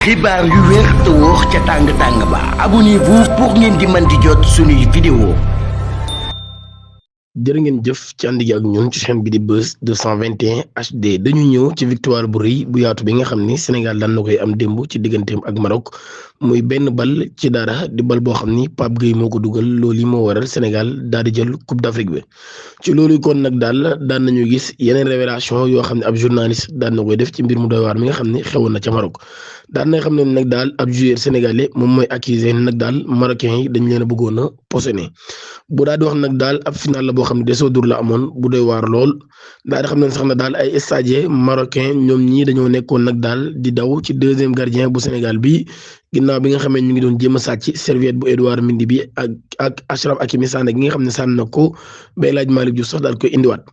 xibaar yu wér te wóor ca tàng ba abonnez-vous pour ngeen di mën di jot suñuy vidéo. jërë ngeen jëf ci ànd gi ak ñun ci chaîne bi di Buzz 221 HD dañu ñëw ci victoire bu rëy bu yaatu bi nga xam ni Sénégal daan na koy am démb ci digganteem ak Maroc muy benn bal ci dara di bal boo xam ni Pape Gueye moo ko dugal loolu yi moo waral Sénégal daal di jël Coupe d'Afrique bi ci loolu kon nag daal daan nañu gis yeneen révélation yoo xam ne ab journaliste daan na koy def ci mbir mu doy waar mi nga xam ne xewoon na ca Maroc daan na xam ne nag daal ab joueur sénégalais moom mooy accusé nag daal marocain yi dañ leen a bëggoon a posséder bu daal di wax nag daal ab final la boo xam ne désordre la amoon bu doy waar lool daal di xam ne sax na daal ay stadiers marocain ñoom ñii dañoo nekkoon nag daal di daw ci deuxième gardien bu Sénégal bi ginnaaw bi nga xamee ñu ngi doon jéem a sàcc serviette bu Edouard Mendy bi ak Achraf Hakimi Sané gi nga xam ne sànni na ko ba El Hadji Malick Diouf sax daal koy indiwaat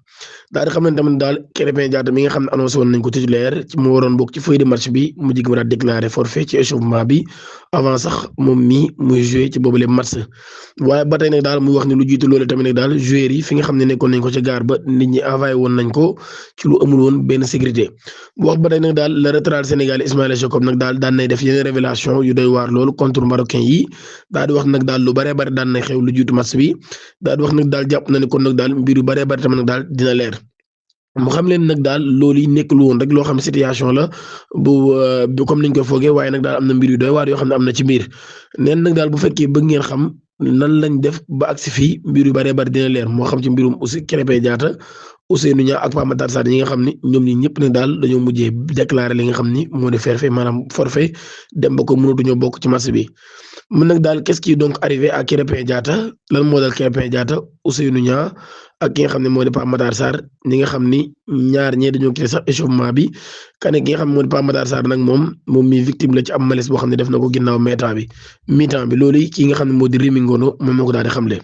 daal di xam ne tamit daal Krépin Diatta mi nga xam ne annoncé woon nañ ko titulaire ci mu waroon bokk ci feuille de match bi mu jig ma daal déclaré forfait ci échauffement bi avant sax moom mii muy joué ci boobule match waaye ba tey nag daal muy wax ne lu jiitu loolu tamit nag daal joueurs yi fi nga xam ne nekkoon nañ ko ca gaar ba nit ñi envoyé woon nañ ko ci lu amul woon benn sécurité wax ba tey nag daal le latéral Sénégal Ismaïla Jakobs nag daal daan nay def yeneen révélation yu doy waar loolu contre marocain yi daal di wax nag daal lu baree bari daan nay xew lu jiitu match bi daal di wax nag daal jàpp na ne kon nag daal mbir yu baree bari tamit nag daal dina leer mu xam leen nag daal loolu yi nekkul woon rek loo xam situation la bu comme niñ ko foogee waaye nag daal am na mbir yu doy waar yoo xam ne am na ci mbir neen nag daal bu fekkee bëgg ngeen xam nan lañ def ba agsi fii mbir yu baree bari dina leer moo xam ci mbirum aussi Krépin Diatta Ousseynou Niang ak Pape Matar Sarr ñi nga xam ni ñoom ñi ñëpp nag daal dañoo mujjee déclaré li nga xam ni moo di forfait maanaam forfait dem ba ko mënatuñoo bokk ci match bi mun nag daal qu'est-ce qui donc arrivé à Krépin Diatta lan moo dal Krépin Diatta Ousseynou Niang ak ki nga xam ne moo di Pape Matar Sarr ñi nga xam ni ñaar ñee dañoo quitté sax échauffement bi kane ki nga xam ne moo di Pape Matar Sarr nag moom mi victime la ci am malaise boo xam ne def na ko ginnaaw mi-temps bi loolu ki nga xam ne moo di Rémi Ngono moom moo ko daal di xamle.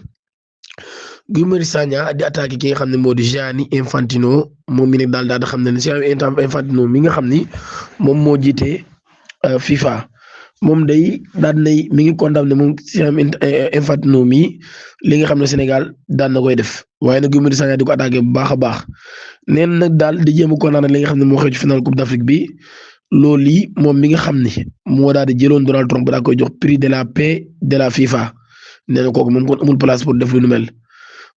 Guy Marius Sagna di attaqué ki nga xam ne moo di Gianni Infantino moom mi nag daal di xam ne Gianni Infantino mi nga xam ni moom moo jiite FIFA moom day daan nay mi ngi condamné moom Gianni Infantino mi li nga xam ne Sénégal daan na koy def waaye nag Guy Marius Sagna di ko attaqué bu baax a baax neen nag daal di jéem a condamné li nga xam ne moo xew ci final Coupe d'Afrique bi loolu yi moom mi nga xam ni moo daal di jëloon Donald Trump daa koy jox prix de la paix de la FIFA nee na kooku moom kon amul place pour def lu nu mel.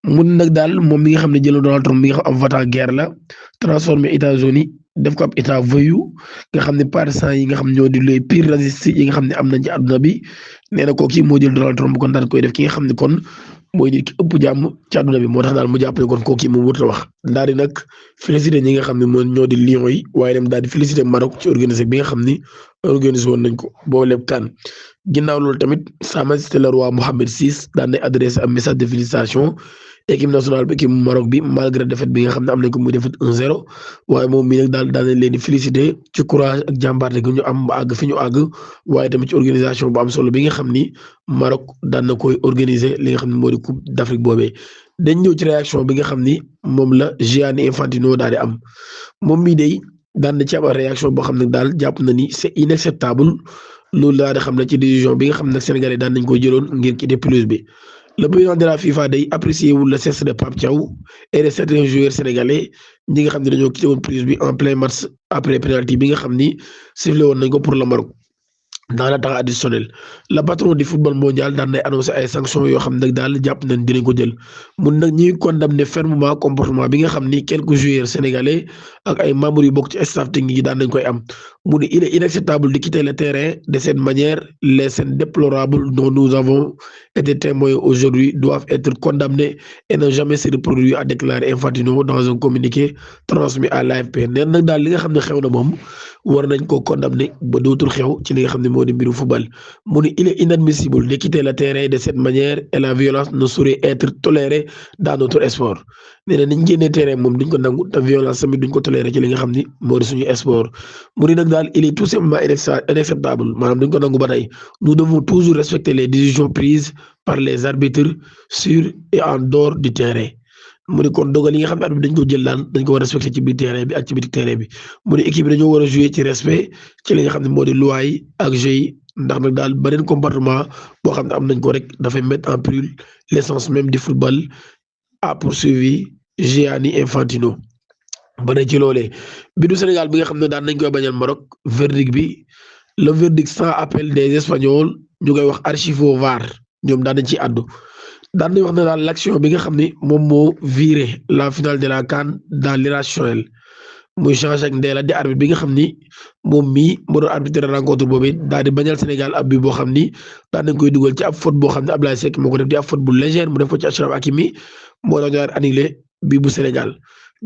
mun nag daal moom mi nga xam ne jëloon Donald Trump mi nga xam am votant guerre la transformé États-Unis def ko ab état voyou nga xam ne partisans yi nga xam ñoo di les pires racistes yi nga xam ne am nañ ci àdduna bi nee na kooku moo jël Donald Trump kon daal koy def ki nga xam ne kon mooy nit ki ëpp jàmm ci àdduna bi moo tax daal mu jàppale kon kooku moom wut la wax daal di nag félicité ñi nga xam ne moo ñoo di Lions yi waaye dem daal di félicité Maroc ci organisé bi nga xam ni organisé woon nañ ko boo lépp kan ginnaaw loolu tamit Sa Majesté le roi Mohammed VI daan nay adressé un message de félicitation équipe nationale bi équipe Maroc bi malgré défaite bi nga xam ne am nañ ko muy défaite 1-0 waaye moom mii nag daal nañ leen di félicité ci courage ak jàmbaarte gi ñu am ba àgg fi ñu àgg waaye tamit ci organisation bu am solo bi nga xam ni Maroc daan na koy organiser li nga xam ne moo di Coupe d'Afrique boobee. dañ ñëw ci réaction bi nga xam ni moom la Gianni Infantino daal di am moom mii day daan na ci am réaction boo xam ne daal jàpp na ni c'est inacceptable loolu daal di xam ne ci décision bi nga xam ne Sénégalais daan nañ koy jëloon ngir quitter pelouse bi. Le président de la FIFA day apprécié wul le geste de Pape Thiaw et de certains joueurs sénégalais ñi nga xam ne dañoo quitté woon pelouse bi en plein match après penalty bi nga xam ni sifflé woon nañ ko pour le Maroc dans le temps additionnel le patron du football mondial daan nay annoncé ay sanctions yoo xam ne daal jàpp nañ dinañ ko jël mun nag ñuy condamné fermement comportement bi nga xam ni quelques joueurs sénégalais ak ay membres yu bokk ci staff technique yi daan nañ koy am mu ne il est inacceptable de quitter le terrain de cette manière les scènes déplorables dont nous avons été témoins aujourd'hui doivent être condamnées et ne jamais se reproduire a déclaré Infantino dans un communiqué transmis à l'AFP neen nag daal li nga xam ne xew na moom war nañ ko condamné ba dootul xew ci li nga xam ne moo di mbiru football mu ne il est inadmissible de quitter le terrain de cette manière et la violence ne saurait être tolérée dans notre sport nee na niñ génnee terrain moom duñ ko nangu te violence tamit duñ ko toléré ci li nga xam ni moo di suñu sport mu ne nag daal il est tout simplement inacceptable maanaam duñ ko nangu ba tey nous devons toujours respecter les décisions prises par les arbitres sur et en dehors du terrain mu ne kon dogal yi nga xam ne arbitre dañ ko jël daan dañ ko war a respecté ci biir terrain bi ak ci biir terrain bi mu ne équipe bi dañoo war a jouer ci respect ci li nga xam ne moo di loi yi ak jeu yi ndax nag daal beneen comportement boo xam ne am nañ ko rek dafay mettre en péril l'essence même du football a poursuivi Gianni Infantino ba ne ci loolee bi du Sénégal bi nga xam ne daan nañ koy bañal Maroc verdict bi le verdict sans appel des Espagnols ñu koy wax archivo VAR ñoom daan nañ ci àddu daan nañ wax ne daal l'action bi nga xam ne moom moo viré la finale de la CAN dans l'irrationnel muy changé ak Ndéla di arbitre bi nga xam ni moom mii moo doon arbitre rencontre boobu daal di bañal Sénégal ab bi boo xam ni daan nañ koy dugal ci ab faute boo xam ne Ablaye Seck moo ko def di ab faute bu légère mu def ko ci Achraf Hakimi moo doon daal annulé bi bu Sénégal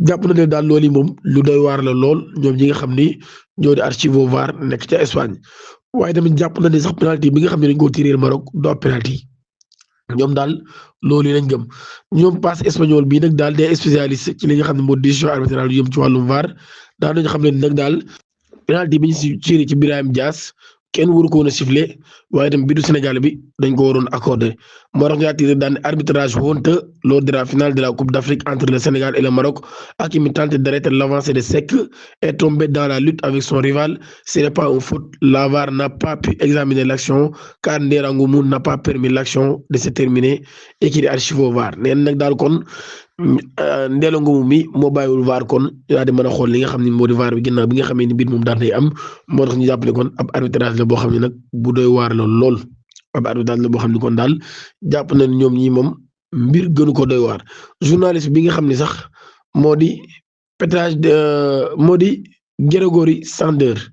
jàpp na ne daal loolu moom lu doy waar la lool ñoom ñi nga xam ni ñoo di archivo VAR nekk ca Espagne waaye tamit jàpp na ne sax penalty bi nga xam ne dañ koo tiré Maroc doo penalty ñoom daal loolu yi lañ gëm ñoom passe espagnol bii nag daal des spécialistes ci li nga xam ne moo décision arbitrale yu jëm ci wàllum VAR daan nañu xam ne nag daal penalty bi ñu si tiré ci Brahim Diaz kenn waru ko woon a sifflé waaye tamit bii du Sénégal bi dañ ko waroon accordé moo tax ñu attiré daan arbitrage honteux lors de la finale de la Coupe d'Afrique entre le Sénégal et le Maroc. Hakimi tente d'arrêter l'avancée de Seck est tombé dans la lutte avec son rival. Ce n'est pas une faute. La VAR n'a pas pu examiner l'action car Ndéla Ngoumbou n'a pas permis l'action de se terminer écrit archivo VAR nee na nag daal kon Ndéla Ngoumbou mi moo bàyyiwul VAR kon daa di mën a xool li nga xam ne moo di VAR bi ginnaaw bi nga xamee ni biir moom daan nay am moo tax ñu jàppale kon ab arbitrage la boo xam ne nag bu doy waar la lool ab arbitrage la boo xam ne kon daal jàpp na ñoom ñi moom mbir gënu ko doy waar journaliste bi nga xam ne sax moo di moo di Grégory Sanders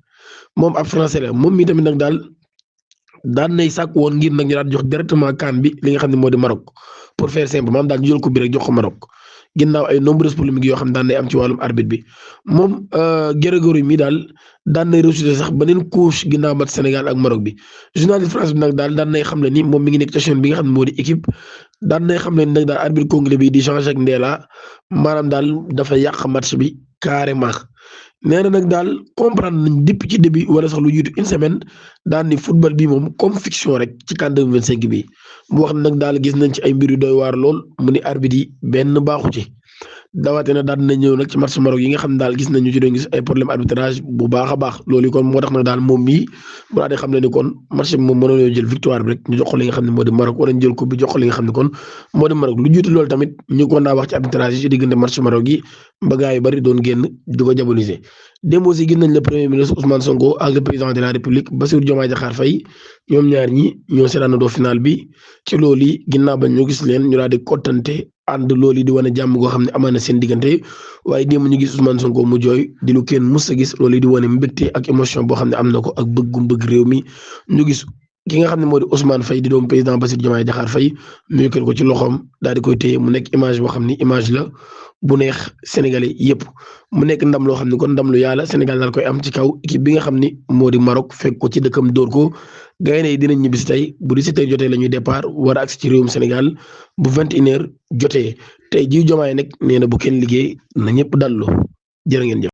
moom ab français la moom mi tamit nag daal daan nay sàkk woon ngir nag ñu daan jox directement CAN bi li nga xam ne moo di Maroc pour faire simple maanaam daal ñu jël ko bi rek jox ko Maroc ginnaaw ay nombreuses polémiques yoo xam ne daan nay am ci wàllum arbitre bi moom Grégory mi daal daan nay rejeté sax beneen couche ginnaaw mat Sénégal ak Maroc bi journaliste France bi nag daal daan nay xam ne ni moom mi ngi nekk ci chaîne bi nga xam ne moo di équipe daan nay xam ne ni nag daal arbitre congolais bi di changer ak Ndéla maanaam daal dafa yàq match bi carrément nee na nag daal comprendre nañ depuis ci début wala sax lu jiitu une semaine daan ni football bi moom comme fiction rek ci CAN 2025 bi mu wax nag daal gis nañ ci ay mbir yu doy waar lool mu ni arbitre yi benn baaxu ci dawaate na daan na ñëw nag ci match Maroc yi nga xam ne daal gis nañu ci doon gis ay problème arbitrage bu baax a baax loolu kon moo tax nag daal moom mii mu daal di xam ne ni kon match bi moom mënoon jël victoire bi rek ñu jox ko li nga xam ne moo di Maroc wala ñu jël ko bi jox ko li nga xam ne kon moo di Maroc lu jiitu loolu tamit ñu ko naa wax ci arbitrage yi ci diggante match Maroc yi ba gaa yu bari doon génn di ko diaboliser démb aussi gis nañ le premier ministre Ousmane Sonko ak le président de la République Bassirou Diomaye Diakhar Faye ñoom ñaar ñi ñoo seetaanandoo final bi ci loolu yi ginnaaw ba ñu gis leen ñu daal di kottante ànd loolu yi di wane jàmm goo xam ne amaan na seen diggante waaye démb ñu gis Ousmane Sonko mu jooy di lu kenn mus a gis loolu yi di wane mbégte ak émotion boo xam ne am na ko ak bëgg réew mi ñu gis ki nga xam ne moo di Ousmane Faye di doom président Bassirou Diomaye Diakhar Faye mu yëkkal ko ci loxoom daal di koy téye mu nekk image boo xam ni image la bu neex Sénégalais yëpp mu nekk ndam loo xam ne kon ndam lu yàlla Sénégal daal koy am ci kaw équipe bi nga xam ni moo di Maroc fekk ko ci dëkkam dóor ko gaynde yi dinañ ñibbi si tey bu 17h jotee la ñuy départ war a agsi ci réewum Sénégal bu 21h jotee tey jii Diomaye nag nee na bu kenn liggéey na ñëpp dallu jërë ngeen jëf